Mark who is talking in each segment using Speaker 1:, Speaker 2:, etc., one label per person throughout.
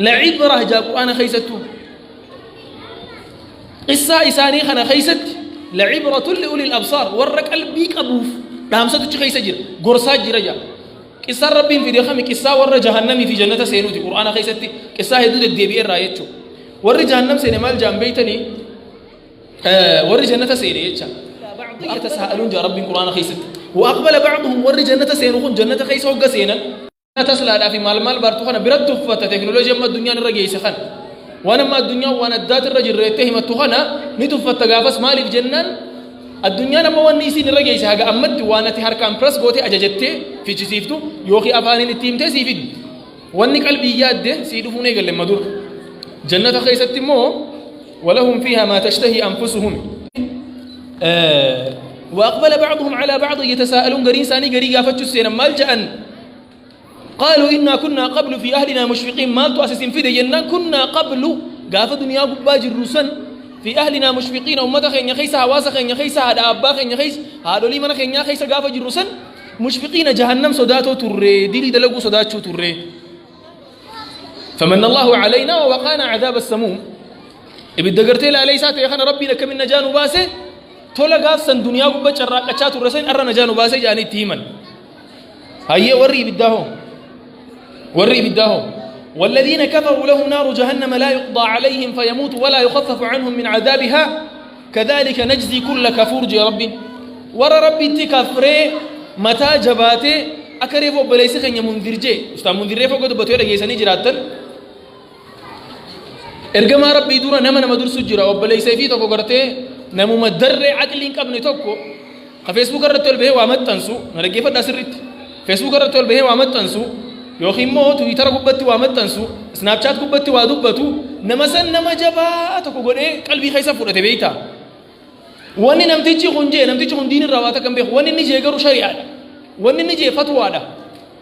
Speaker 1: Lacibrah jaa Qur'aana keeysattuu. Qissaa isaanii kana keeysatti lacibratun liulil absaar, warra qalbii qabuuf dhaamsatuchi keeysa jira, gorsaa jira jaa. Qissaan Rabbiin fide kami? Qissaa warra jahannamii fi jannata seenuuti. Qur'aana keessatti qissaa hedduu deddeebi'e irraa jechuudha. Warri jahannam seene maal jaan beeytanii? Warri jannata seene jecha. Yatasaa'aluun jaa Rabbiin Qur'aana keessatti. Wa aqbala ba'duhum, warri jannata seenu kun jannata keessa hogga seenan. Taslaadhaa fi maal maal bartu kana biratti uffata teekinooloojii amma addunyaan irra geesse kana. Waan amma addunyaan waan addaati irra jirreettee himattu kana ni tuffatta gaafas. Maaliif jennaan, addunyaan amma wanni isiin irra geesse haga ammatti waan ati harkaan press gootee ajajattee fichisiiftu yookiin afaaniin itti himtee sii fiddu. Wanni qalbii yaadde sii dhufuun eegalle amma dura. Jannata keessatti immoo walahum fiihaa maa tashtahii anfusuhum. وأقبل بعضهم على بعض يتساءلون، قرين ساني قري قافتشو السينا مال جأن؟ قالوا إنا كنا قبل في أهلنا مشفقين. مالتو أساسين في جنان؟ كنا قبل، قاف دنيا قباج الرسن، في أهلنا مشفقين، أمتا خين خيسا، هواسا خين خيسا، هذا أبا خين خيس، هذا لي من خين خيسا، قاف الرسن مشفقين، جهنم صداتو تري، ديلي دلقو صداتو تري. فمن الله علينا ووقانا عذاب السموم. Ibidda gartee laaleysaa ta'e kana Rabbiin akkamin najaa nu baase. Tola gaafsan duniyaa gubba carraaqqachaa turre san arra najaa nu baase jedhanii itti himan. Hayyee, warri ibiddaa hoo? Warri ibiddaa hoo? والذين كفروا لهم نار جهنم لا يقضى عليهم فيموتوا ولا يخفف عنهم من عذابها كذلك نجزي كل كفور. جي ربي ورا ربي تكفري متى جباتي أكريفو بليس خنيا منذر جي أستاذ منذر ريفو قد بتوير جيساني جراتن. Ergamaa Rabbii dura nama nama dursu jira. Obboleessa fi tokko gartee namuma darree aqlii hin qabne tokko ka Facebook irratti ol bahee waa maxxansu, na dhaggeeffadhaa sirriitti, Facebook irratti ol bahee waa maxxansu yookiin immoo Twitter gubbatti waa maxxansu, Snapchat gubbatti waa dubbatu, nama san nama jabaa tokko godhee qalbii keessa fudhate beektaa. Wanni namtichi kun jee, namtichi kun diin irraa waa takka hin beeku. Wanni inni jee garuu shari'aadha. Wanni inni jee fatwaadha.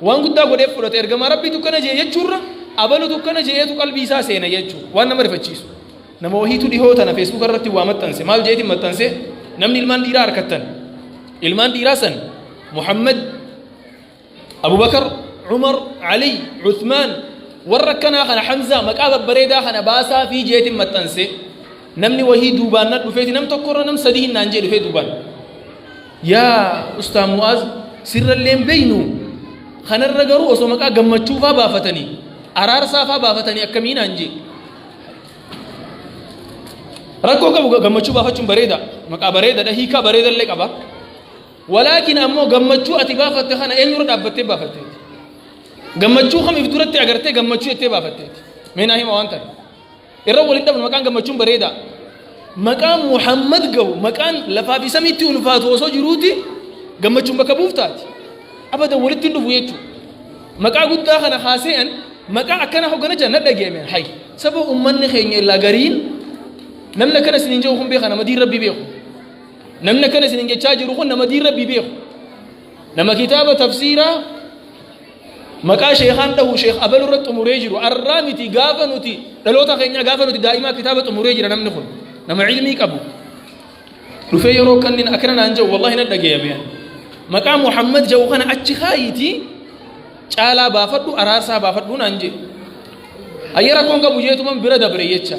Speaker 1: Waan guddaa godhee fudhate. Ergamaa Rabbiitu kana jee jechuurra abalutu kana jeetu qalbii isaa seena jechuu. Waan nama rifachiisu. Nama wahiitu dhihoo tana Facebook irratti waa maxxanse. Maal jeetiin maxxanse? Namni ilmaan dhiiraa harkattan. Ilmaan dhiiraa san Muhammad, Abubakar, Umar, Ali, Uthmaan, warra akkanaa kana, Hamzaa, maqaa babbareedaa kana baasaa fi jeetiin maxxanse. Namni wahii duubaan na dhufeeti, nam tokkorra nam sadii hin naan jee dhufee duubaan. Yaa Ustaa Mu'aaz, sirrallee hin beeynu, kanarra garuu osoo maqaa gammachuufaa baafatanii, araarsaafaa baafatanii akkamii naan jee. Rakkoo qabu, gammachuu baafachuun bareeda. Maqaa bareedaadha, hiikaa bareedallee qaba. Walaakin ammoo gammachuu ati baafatte kana eenyurra dhaabbattee baafatteeti? Gammachuu kamiif duratti agartee gammachuu jettee baafatteeti? Mee naa hima waan tana. Irra waliin dhabnu, maqaan gammachuun bareeda. Maqaan Muhammad gahu, maqaan lafaa fi samiitti ulfaatu osoo jiruuti gammachuun bakka buuftaati. Abadan walitti hin dhufu jechuudha. Maqaa guddaa kana haase'an maqaa akkana hoggana jira na dhageeme hay. Saba uummanni keenya illaa gariin namni akkana isiniin jedhu kun beeka, nama diin Rabbii beeku. Namni akkana isiniin jechaa jiru kun nama diin Rabbii beeku. Nama kitaaba tafsiiraa maqaa sheekaan dhahu sheek abalu irra xumuree jiru. Arraa miti, gaafa nuti dhaloota keenya, gaafa nuti daa'imaa kitaaba xumuree jira. Namni kun nama ilmii qabu. Dhufee yeroo kannin akkana naan jedhu, wallahi nan dhageeyame. Maqaa Muhammad jedhu kana achi kaayitii caalaa baafadhu, araarsaa baafadhu naan jedhu. Ayya, rakkoon qabu jeetuman bira dabre jecha.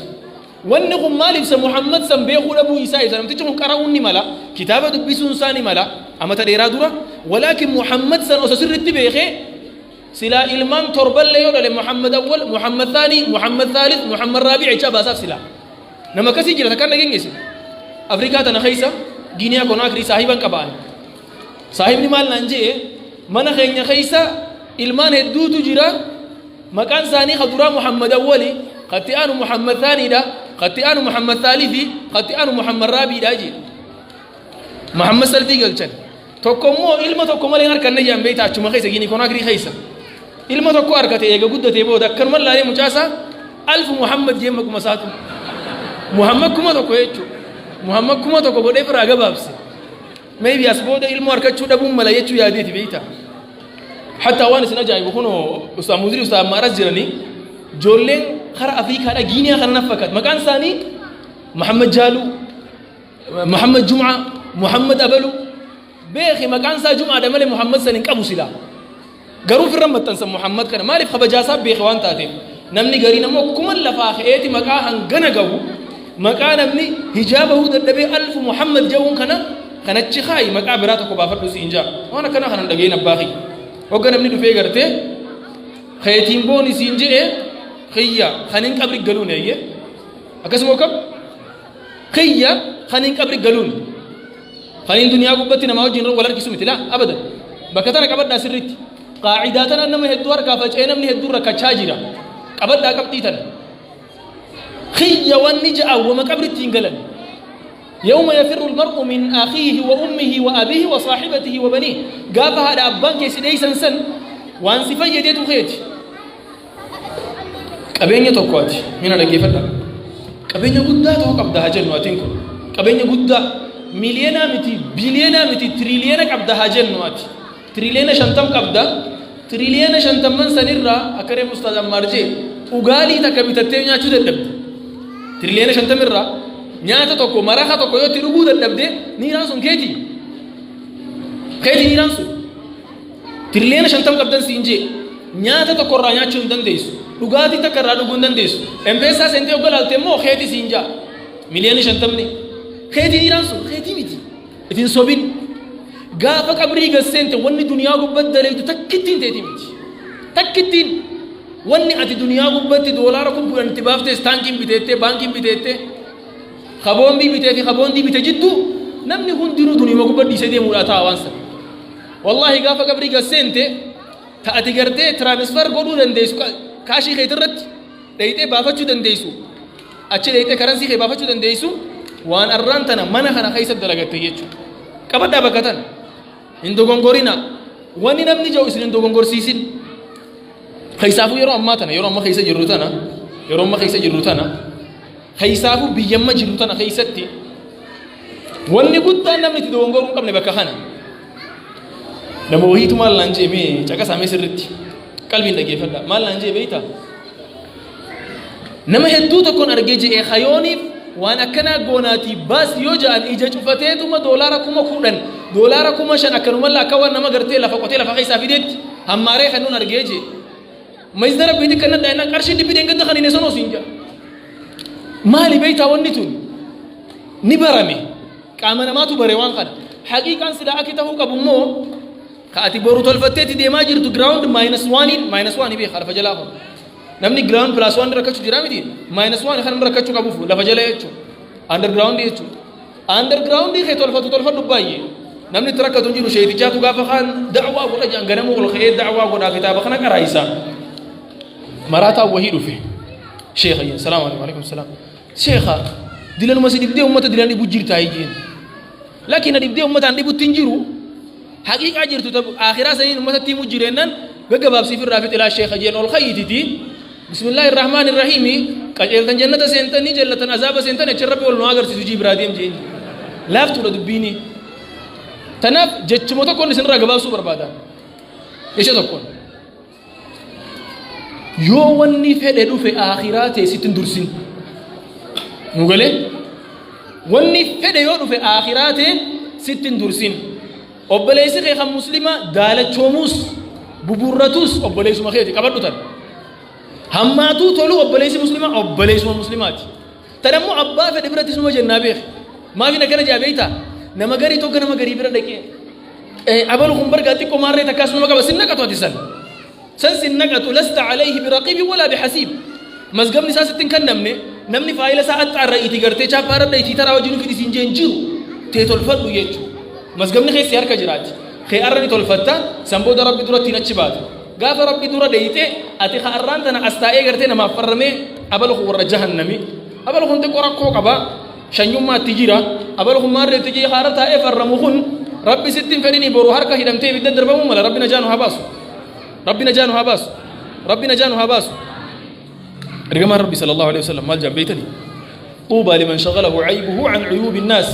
Speaker 1: Wanni kun maal ibsa? Muhammad san beekuu dhabuu isaa ibsa. Namtichi kun qara'uun ni mala, kitaaba dubbisuun isaa ni mala amata dheeraa dura. Walaakin Muhammad san osoo sirritti beekee silaa ilmaan torballee yoo dhale Muhammad awwal, Muhammad thani, Muhammad thalith, Muhammad raabii jechaa baasaaf silaa. Nama akkasii jira takkaan dhageenyesi. Afrikaa tana keessa Giiniyaa Konaakrii saahiban qabaan. Saahibni maal naan jee? Mana keenya keessa ilmaan hedduutu jira. Maqaan isaanii ka duraa Muhammad awwali, katti aanu Muhammad thaaniidha, katti aanu Muhammad thaalithi, katti aanu Muhammad raabiidha jee. Muhammad salfii galchan. Tokko immoo ilma tokko malee hin harkanne jedhan beektaa, achuma keessa Giinii Konaakrii keessa. Ilma tokko harkate eega guddatee booda akkanuma laalee mucaasaa alfu Muhammad jee maquma isaatu. Muhammad 1000 jechuudha. Muhammad 1000 godhee biraa gabaabse. Maybe as booda ilmoo harkachuu dhabuun mala jechuu yaadeeti beektaa. Hatta waan isin ajaa'ibu kunoo Ustaaz Muzirii, Ustaaz Maaras jiranii, ijoolleen kara Afrikaadha Giiniyaa kana naf fakkaata. Maqaan isaanii Muhammad Jaaluu, Muhammad Jum'aa, Muhammad Abalu. Beeki, maqaan isaa Jum'aadha malee Muhammad san hin qabu silaa. Garuu firra maxxansan Muhammad kana. Maaliif? Kabajaasaa beeke waan taateef. Namni gariin ammoo akkuman lafaa ka'eeti maqaa hangana gahu, maqaa namni hijaabahuu dadhabee alfu Muhammad ja'uun kana kan achi kaayi, maqaa biraa tokko baafadhu siin ja'a. Waan akkanaa kana hin dhagahin abbaa kiyya. Hogga namni dhufee gartee keetiin booni siin je'e, kiyya kan hin qabri galuun eeyye. Akkasuma kam kiyya kan hin qabri galuun kan hin duniyaa gubbatti namaa wajjin wal harkisu miti laa abadan. Bakka tana qabadhaa sirriitti. Qaacidaa tana nama hedduu harkaa faca'ee namni hedduun rakkachaa jira. Qabadhaa qabxii tana. Kiyya wanni ja'a wama qabritti hin galan. Yawma yafirru almar'u min akhiihi wa ummihi wa abiihi wa saahibatihi wa baniihi. Gaafa haadha abbaan kee si dheeysan san waan si fayyadeetu keeti. Qabeenya tokko ati mina dhaggeeffadha. Qabeenya guddaa tokko qabda haa jennu, atiin kun. Qabeenya guddaa miliyoonaa miti, biliyoonaa miti, tiriliyoona qabda haa jennu ati. Tiriliyoona 50 qabda. Tiriliyoona shantamman sanirraa akka reefu Ustaaz Ammaar jee dhugaalii takka bitattee nyaachuu dadhabde. Tiriliyoona shantamirraa nyaata tokko, maraka tokko yoo itti dhuguu dadhabde, niiraan sun keetii. Keetii niiraan sun. Tiriliyoona 50 qabdan siin jee, nyaata tokko irraa nyaachuu hin dandeessu. Dhugaatii takka irraa dhuguu hin dandeessu. M-Pesa seentee hogga laalte immoo keetii siin jaa. Miliyoonni 50ni. Keetii niiraan sun keetii miti. Itin sobin. Gaafa qabrii gad seente wanni duniyaa gubbatti daleeytu takkittiin teetii miti. Takkittiin. Wanni ati duniyaa gubbatti doolaara 10,000 itti baaftees taankiin biteettee, baankiin biteettee, kaboombii bitee fi kaboondii bite jidduu namni hundinuu duniyaa gubbatti dhiisee deemuudhaa ta'a waan sana. Wallaahi gaafa qabrii gad seente ta ati gartee transfer godhuu dandeessu, kaashii keetirratti dheeyxee baafachuu dandeessu, achi dheeyxee karansii kee baafachuu dandeessu, waan arraan tana mana kana keessa dalagatte jechuudha. Qabadhaa bakka tana. Hin dogongorina. Wanni namni jedhu isin hin dogongorsiisin. Keessaafuu yeroo ammaa tana, yeroo amma keessa jirru tana, yeroo amma keessa jirru tana, keessaafuu biyya amma jirru tana keessatti wanni guddaan namni itti dogongoruu hin qabne bakka kana. Nama wahiitu maal naan jee, mee caqasaa, mee sirritti qalbiin dhaggeeffadha. Maal naan jee beektaa? Nama hedduu tokkoon argee je'ee, kayooniif waan akkanaa goonaatii baas yoo ja'an ija cufateetuma doolaara 10,000, doolaara 5,000 akkanumalla akka waan nama gartee lafa qotee lafa keessaa fideetti hammaaree kan nuun argee jee. Mayzina rabbiitti kan nadhaa innaan qarshii dhibbi dheengadda kan hin sanoo siin ja'a. Maali beektaa, wanni tun ni barame, qaama namaatu bare waan kana. Haqiiqaan silaa akki ta'uu qabu immoo ka ati boru tolfatteetti deemaa jirtu ground minus one, minus one beeka lafa jalaa kun. Namni ground plus one rakkachuu jira miti, minus one kan rakkachuu qabuuf lafa jala jechuudha. Underground jechuudha. Underground kee tolfatu tolfadhu baay'ee. Namni itti rakkatu hin jiru, sheetichaatu gaafa kaan da'waa godha jedhan ganama ol ka'ee da'waa godhaa kitaaba kana qaraayisa. Maraataan wahii dhufe. Sheekha jeen, salaamu alaikum, alaikum salaam. Sheekha, dilanuma si dhibdee uummata dilan dhibu jirtaa jeen. Lakki, na dhibdee uummataan dhibutti hin jiru. Haqiiqaa jirtu akhiraa saniin uummatatti himu jireennan gaggabaabsiif irraa fixilaa sheekha jeen, ol kayyititi. Bismillaahi irrahmaan irrahiimi, qajeeltan jannata seentanii, jallatan azaaba seentan, achi rabbi wal nu agarsiisu jii biraa deem jeen. Laaftuudha dubbiini. Tanaaf jechuma tokkoon isinirraa gabaabsuu barbaada. Jecha tokkoon. Yoo wanni fedhe dhufe akhiraa ta'e sitti hin dursin. Nu galee? Wanni fedhe yoo dhufe akhiraa ta'e sitti hin dursin. Obboleessi kee kan muslimaa daalachoomuus buburratus obboleessuma keeti, qabadhu tan. Hammaatuu tolu obboleessi muslimaa obboleessuma muslimaati. Tan ammoo abbaa fedhe biratti suma jennaa beeki. Maafin akkana jaa beektaa? Nama garii tokko nama garii bira dhaqee abalu kun bargaa xiqqoo maarree takkaas nama qaba sin naqatu, ati san. San sin naqatu, lasta alayhi biraqiibin walaa bihasiib. Mazgabni isaa sitti hin kennamne, namni faayila isaa axxaarra itti gartee chaappaa irra itti taraa wajjin fidi siin jeen jiru, tee tolfadhu jechuudha. Mazgabni keessi harka jiraati. Kee arra ni tolfatta, san booda rabbi duratti hin achi baata. Gaafa rabbi dura deeyte ati ka arraan tana as taa'ee gartee namaaf farramee abalu kun warra jahannami. Abalu kun xiqqoo rakkoo qaba. Shanyummaatti jira. Abalu kun maarree itti jira haara taa'ee farramu kun rabbi sitti hin fedhini boru harka hidhamtee ibidda darbamuu mala. Rabbi najaa nu haa baasu. Rabbi najaa nu haa baasu. Rabbi najaa nu haa baasu. Ergamaan Rabbi sallallahu alaihi wasallam maal jedhan beeytanii? Tuubaa liman shagalahu aybuhu an uyuubi nnaas.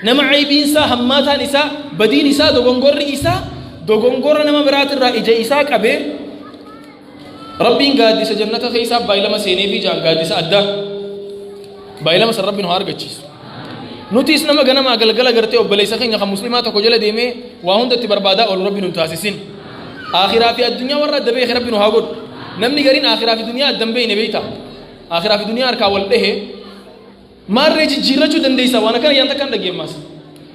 Speaker 1: Nama aybiin isaa, hammaataan isaa, badiin isaa, dogongorri isaa dogongora nama biraatirraa ija isaa qabee Rabbiin gaaddisa jannata keessaa baay'ilama seenee fi jaan gaaddisa addaa baay'ilama san Rabbi nu haa argachiisu. Nutis nama ganamaa galgala gartee obboleessa keenya kan muslimaa tokko jala deemee waa hunda itti barbaadaa oolu Rabbi nu taasisin. Akhiraa fi addunyaa warra adda beeke Rabbi nu haa godhu. Namni gariin akhiraa fi duniyaa addan beeyne beeyta. Akhiraa fi duniyaa harkaa wal dhehe. Maarree jijjiirrachuu dandeeysa waan akkana yaan takkaan dhageemmaas.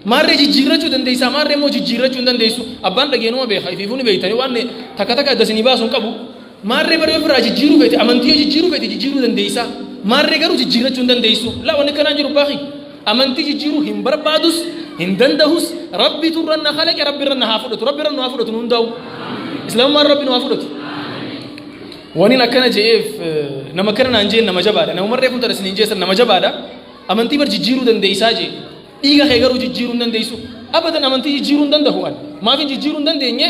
Speaker 1: Maarree jijjiirrachuu dandeeysa, maarree immoo jijjiirrachuu hin dandeessu. Abbaan dhageenuma beeka, ifiifuu ni beeytanii waan takka takka adda isinii baasu hin qabu. Maarree bara yoo ofirraa jijjiiruu feete, amantii yoo jijjiiruu feete jijjiiruu dandeeysa. Maarree garuu jijjiirrachuu hin dandeessu. Laa, wanni akkanaan jiru baaki. Amantii jijjiiruu hin barbaadus, hin dandahus, Rabbitu irra na kalaqe, Rabbi irra na haa fudhatu, Rabbi irra nu haa fudhatu nu hundaa'u. Islaamummaan Rabbi nu haa fudhatu. Waniin akkana je'eef nama akkana naan jeen nama jabaadha. Nama marree kun tana isiniin jeessan nama jabaadha. Amantii bar jijjiiruu dandeessaa jee. Dhiiga kee garuu jijjiiruu hin dandeessu. Abadan amantii jijjiiruu hin dandahu an. Maaf hin jijjiiruu hin dandeenye?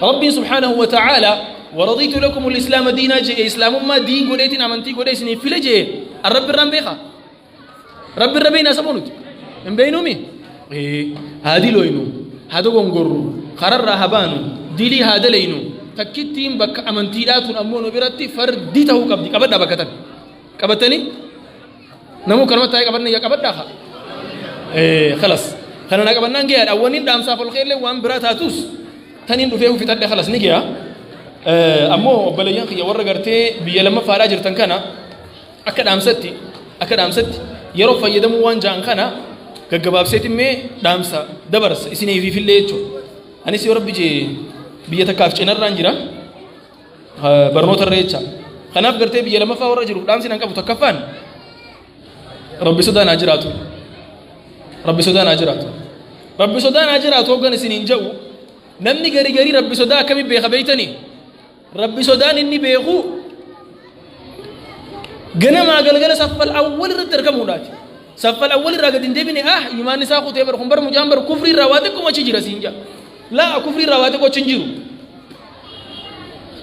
Speaker 1: Rabbiin subhaanahu wa ta'aala waradiitu lakum al-islaama diinaa je'e, islaamummaa diin godheetiin amantii godhee isiniif file je'e. An Rabbi irraan beeka. Rabbi irra beeknaa saboo nuti. Hin beeknuumi? Haa dilooynu, haa dogongorru, kararraa haa baanu, dilii haa daleynu. Takkittiin bakka amantiidhaa tun ammoo nu biratti fardii ta'uu qabdi. Qabadhaa bakka tan. Qabattanii? Namuu kanuma taa'ee qabanne yaa qabadhaa haa. Khalas. Kana na qabannaan gayaadha. Wanni dhaamsaaf ol ka'ellee waan biraa taatus taniin dhufee fixadhe khalas ni gaya. Ammoo obboleeyyan kiyya warra gartee biyya lammaffaadhaa jirtan kana akka dhaamsatti yeroo fayyadamuu waan ja'an kana gaggabaabseetimmee dhaamsa dabarsa isiniifillee jechuudha. Anis yoo Rabbi jee biyya takkaaf cinarraan jira barnoota irra jecha. Kanaaf gartee biyya lammaffaa warra jiruuf dhaamsi nan qabu takkaffaan Rabbi sodaan haa jiraatu. Rabbi sodaan haa jiraatu. Rabbi sodaan haa jiraatu hoggan isiniin jedhu, namni garii garii Rabbi sodaa akkamii beeka beeytanii? Rabbi sodaan inni beeku ganamaa galgala saffal awwal irratti argamuudhaati. Saffal awwal irraa gadi hin deebine, ah, imaanni isaa kutee bar kun, bar mucaan bar kufrii irraa waa xiqquma achi jira siin jaa. Laa, kufrii irraa waa xiqqoo achi hin jiru.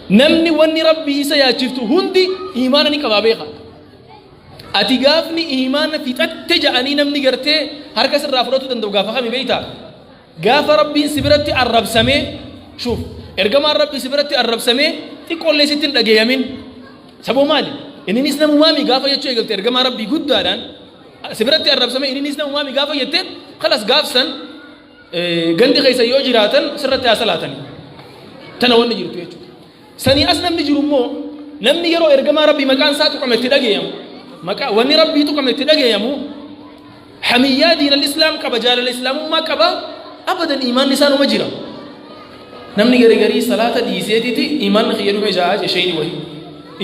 Speaker 1: Namni wanni Rabbi isa yaachiftu hundi imaana ni qabaa beeka. Ati gaafni imaana fixatte ja'anii namni gartee harka sirraa fudhatuu danda'u gaafa kami beeytaa? Gaafa Rabbiin si biratti arrabsamee, shuuf, ergamaan Rabbii si biratti arrabsamee xiqqoollee sitti hin dhageeyamin. Saboo maali? Inninis namumaami gaafa jechuu eegalte, ergamaa Rabbii guddaadhaan si biratti arrabsamee inninis namumaami gaafa jette, kalas gaafsan gandi keessa yoo jiraatan sirratti haa salaatanii. Tana wanni jirtu jechuudha. Sanii as namni jiru immoo, namni yeroo ergamaa Rabbii maqaan isaa tuqame itti dhageeyamu, maqaa wanni Rabbii tuqame itti dhageeyamu, hamiyyaa diinal islaam qaba, jaalala islaamummaa qaba, abadan imaanni isaa numa jira. Namni garii garii salaata dhiiseetiti imaanni kiyya dhume ja'a je shayni wahii.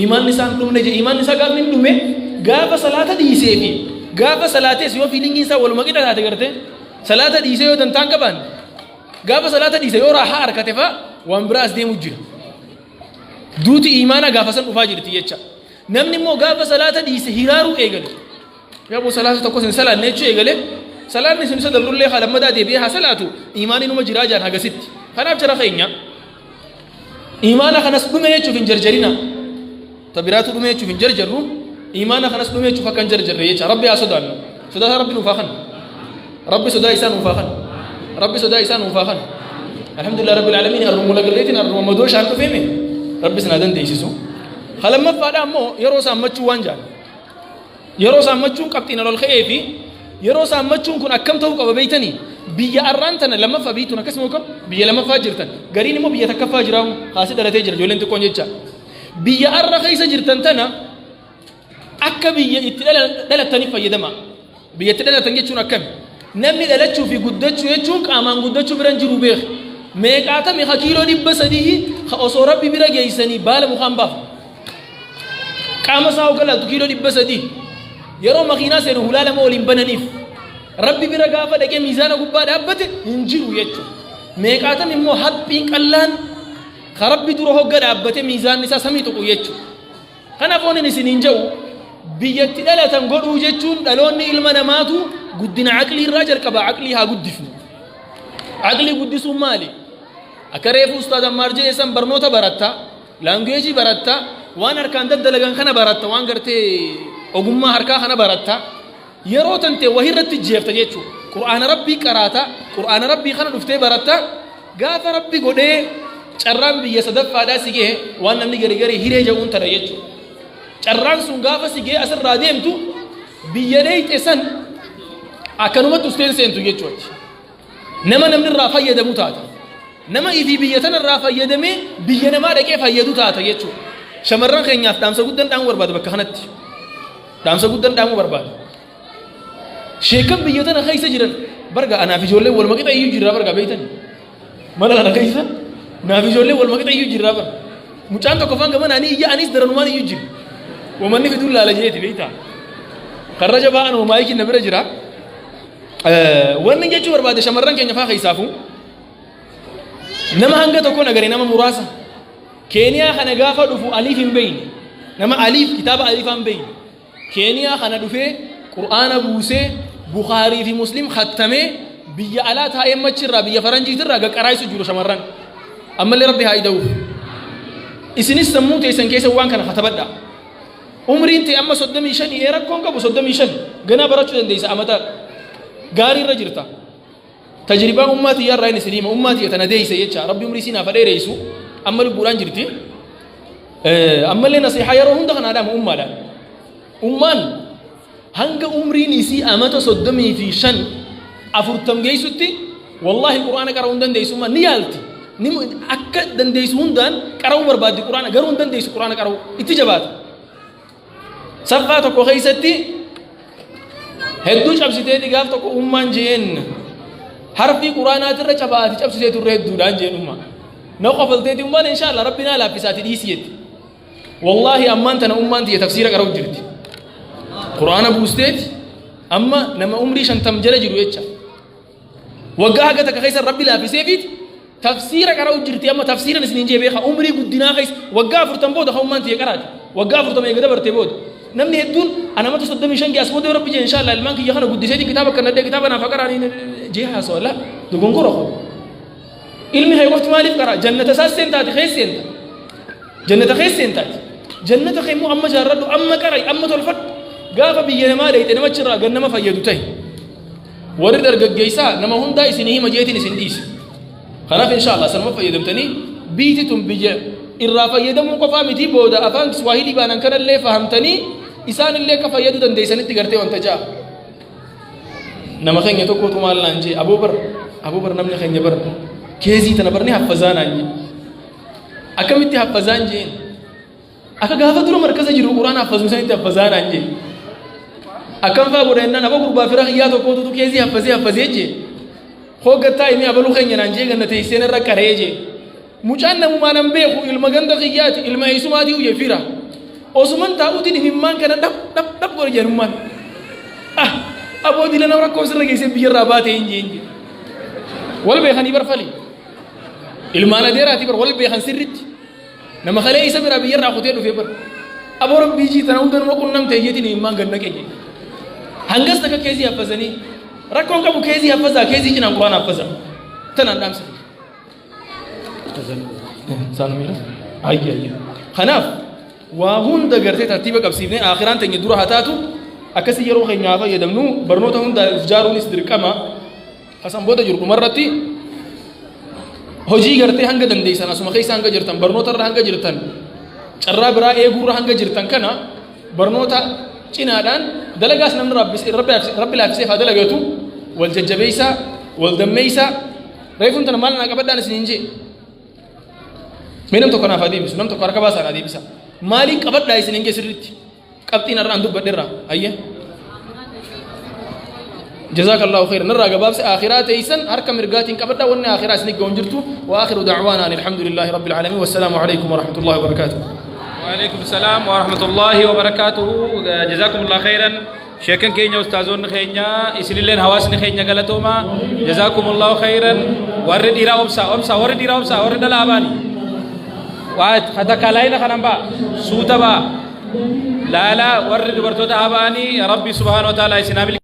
Speaker 1: Imaanni isaa hin dhumne je. Imaanni isaa gaafni hin dhume gaafa salaata dhiisee fi gaafa salaatees yoo fiilingiin isaa waluma qixa taate, gartee salaata dhiisee yoo dantaan qabaanne, gaafa salaata dhiise yoo raahaa harkate fa'a waan biraa as deemu jira. Duuti imaana gaafa san dhufaa jirti jecha. Namni immoo gaafa salaata dhiise hiraaruu eegale. Yaaboo salaata tokkos hin salaanne jechuu eegale. Salaanni sun isa dabrullee haa lammataa deebi'ee haa salaatu, imaanni numa jiraa jaan hagasitti. Kanaaf jara keenya, imaana kanas dhume jechuuf hin jarjarina. Ta biraatu dhume jechuuf hin jarjarru. Imaana kanas dhume jechuuf akka hin jarjarre jecha Rabbi haa sodaannu. Sodaa isaa Rabbi nuuf haa kennu. Rabbi sodaa isaa nuuf haa kennu. Rabbi sodaa isaa nuuf haa kennu. Alhamdulillah Rabbil Aalamiin, arruma lagalleetiin arruma madoo shaan dhufeeme Rabbi sinaa dandeessisu. Lamaffaadha ammoo yeroo saammachuu waan jaan. Yeroo saammachuun qabxiin ol ka'ee fi yeroo saammachuun kun akkam ta'uu qaba beeytanii? Biyya arraan tana lammaffaa biyyi tun akkasuma kam biyya lammaffaa jirtan, gariin immoo biyya takkaffaa jiraamu kaasee dhalatee jira ijoolleen xiqqoon jecha. Biyya arra keessa jirtan tana akka biyya itti dhalattaniif fayyadama. Biyya itti dhalatan jechuun akkami? Namni dhalachuu fi guddachuu jechuun qaamaan guddachuu biran jiru beek. Meeqaatami ka kiiloo 300 ka osoo Rabbi bira geessanii baala mukaan baafu. Qaama isaa hogga kiiloo 300 yeroo makiinaa seenu hulaa lama waliin bananiif, Rabbi bira gaafa dhaqee miizaana gubbaa dhaabbate hin jiru jechuudha. Meeqaatam immoo haphiin qallaan ka Rabbi dura hogga dhaabbate miizaanni isaa samii tuqu jechuudha. Kanaaf waan isiniin jedhu, biyyatti dhalatan godhuu jechuun dhaloonni ilma namaatu guddina aqlii irraa jalqaba, aqlii haa guddifnu. Aqlii guddisuun maali? Akka reefu Ustaaz Ammaar jedhe san barnoota baratta, language baratta, waan harkaan daddalagan kana baratta, waan gartee ogummaa harkaa kana baratta. Yeroo tante wahirratti jeefta jechuudha. Qur'aana Rabbii qaraata, Qur'aana Rabbii kana dhuftee baratta. Gaafa Rabbi godhee carraan biyya sadaffaadhaa si gahe, waan namni gari gari hiree jedhuun tana jechuudha. Carraan sun gaafa si gahe asirraa deemtu, biyya dheeyxe san akkanumatti usteen seentu jechuudha. Nama namni irraa fayyadamu taata. Nama ifii biyya tanarraa fayyadamee biyya namaa dhaqee fayyadu taata jechuudha. Shamarran keenyaaf dhaamsa guddaan dhaamuu barbaada bakka kanatti. Dhaamsa guddaan dhaamuu barbaada. Sheekan biyya tana keessa jiran barga anaaf ijoolleen wal maqixa iyyuu jirraa barga beeytani. Mana kana keessa naaf ijoolleen wal maqixa iyyuu jirraa bar. Mucaan tokko afaan gamanaa ni iyya, anis daranumaan iyyuu jira. Wamanni fiduun laala jeeti beeytaa. Karra jabaa anuma maayikiin na bira jira. Wanni jechuu barbaade, shamarran keenya faa keessaafuu nama hanga tokko nagare, nama muraasa Keeniyaa kana gaafa dhufu aliif hin beeyne, nama aliif kitaaba aliifaa hin beeyne, Keeniyaa kana dhufee Qur'aana buusee, Bukaarii fi Muslim khattamee, biyya alaa taa'ee machirraa biyya faranjiitirraa gaqqaraayisu jiru. Shamarran ammallee Rabbi haa ida'uuf. Isinis sammuu teessan keessa waan kana katabadha. Umriin ta'e amma 35 ee rakkoon qabu, 35 ganaa barachuu dandeessa, amata gaarii irra jirta. Tajribaa ummaa tiyyaa irraa inni isin hima. Ummaa tiyya tana deeyse jecha, Rabbi umrii siinaa fadheereessu, amma lubbuudhaan jirti. Ammallee nasihaa yeroo hunda kanaa dhaamu ummaadhaan. Ummaan hanga umriin isii amata 35 40 geessutti wallaahi Qur'aana qara'uu hin dandeessu. Ummaan ni yaalti. Ni akka dandeessu hundaan qara'uu barbaaddi Qur'aana, garuu hin dandeessu Qur'aana qara'uu, itti jabaata. Saffaa tokko keessatti hedduu cabsiteeti gaaf tokko ummaan jeen, harfii Qur'aanaatirra cabaati cabsitee turre hedduudhaan jeen umma. Na qofalteeti ummaan, inshallah Rabbi naa laaffisaati dhiisi jetti. Wallaahi ammaan tana ummaan tiyya tafsiira qara'u jirti. Qur'aana buusteeti amma nama umrii 50 jala jiru jecha. Waggaa haga takka keessa Rabbi laaffiseefiiti tafsiira qara'u jirti. Amma tafsiiran isiniin jee beeka, umrii guddinaa keessa waggaa 40 booda kan ummaan tiyya qaraati. Waggaa 40 eega dabarte booda. Namni hedduun ana mata 35 as booda Rabbi jee inshallah ilmaan kiyya kana guddiseetiin kitaaba kana dhee kitaaba naaf qara'anii jee haasawa la dogongora kun. Ilmi kee qofti maaliif qara? Jannata isaas seentaati keessa seenta. Jannata keessa seentaati. Jannata kee immoo amma jaarradhu, amma qara'i, amma tolfadhu. Gaafa biyya namaa dheeyte namachirraa gan nama fayyadu ta'e. Warri dargaggeessaa nama hundaa isinii hima jeetiin isin dhiise. Kanaaf inshallah sanuma fayyadamtanii, biiti tun biyya irraa fayyadamuu qofaa miti, booda afaan Kiswaahilii baanan kanallee fahamtanii isaanillee akka fayyaduu dandeessanitti gartee wanta ja'a. Nama keenya tokkotu maal naan jee, aboo bar, aboo bar, namni keenya bar keezii tana bar ni haffazaa naan jee. Akkamitti haffazaan jeen? Akka gaafa dura markaza jiru Qur'aana haffazuu sanitti haffazaa naan jee. Akkam faa godha jennaan, aboo gurbaa fira kiyyaa tokkootu keezii haffazee haffazee jee. Hooggattaa himee abaluu keenya naan jee, ganna teesseen irra qaree jee. Mucaan namumaa nan beeku, ilma ganda kiyyaati, ilma eessumaatii uje fira. Osuman taa'uutiin imimmaan kana dhab dhab dhab godhe jedhummaan. Ah, aboo dila nama rakkoo sirra geessee biyyarraa baate hin jeen jee. Wal beekanii barfali. Ilmaan adeeraati bar, wal beekan sirritti. Nama kalee isa biraa biyyarraa kutee dhufee bar. Aboo Rabbii jii tana hunda nama qunnamte jeetiin imimmaan gad naqe jee. Hangas takka keezii haffazanii rakkoon qabu, keezii haffazaa, keezii cinaan Qur'aana haffazaa. Tanaan dhaamsa. Kanaaf waa hunda gartee tartiiba qabsiifnee aakhiraan teenya dura haa taatu, akkasii yeroo keenya haa fayyadamnu. Barnoota hunda if jaaruunis dirqama. Kasan booda jiru dhumarratti hojii gartee hanga dandeessan asuma keessa hanga jirtan, barnoota irra hanga jirtan, carraa biraa eeguurra hanga jirtan kana barnoota cinaadhaan dalagaas namni Rabbi laaffisee haa dalagatu. Wal jajjabeessaa, wal dammeessaa. Reefuun tana maal naa qabadhaan isin hin jee? Mee nam tokko naaf haa deebisu, nam tokko harka baasaa naa deebisa. Maaliin qabadhaa isin hin jee sirriitti? Qabxiin har'aan dubbadheerra. Ayya. جزاك الله خيرا. نرى قبابس آخرات إيسان هركم مرقات قبدا وأن آخرات سنقون جرتو. وآخر دعوانا أن الحمد لله رب العالمين، والسلام عليكم ورحمة الله وبركاته.
Speaker 2: وعليكم السلام ورحمة الله وبركاته. جزاكم الله خيرا sheekan keenya, ustaazonni keenya, isinilleen hawaasni keenya galatooma. جزاكم الله خيرا. Warri dhiiraa obsa, obsa, warri dhiiraa obsa, warri dhalaa baani waa katakkaalaayina kanan ba'a, suuta ba'a, laalaa. Warri dubartoota haa ba'anii. Rabbi سبحانه وتعالى isin haa.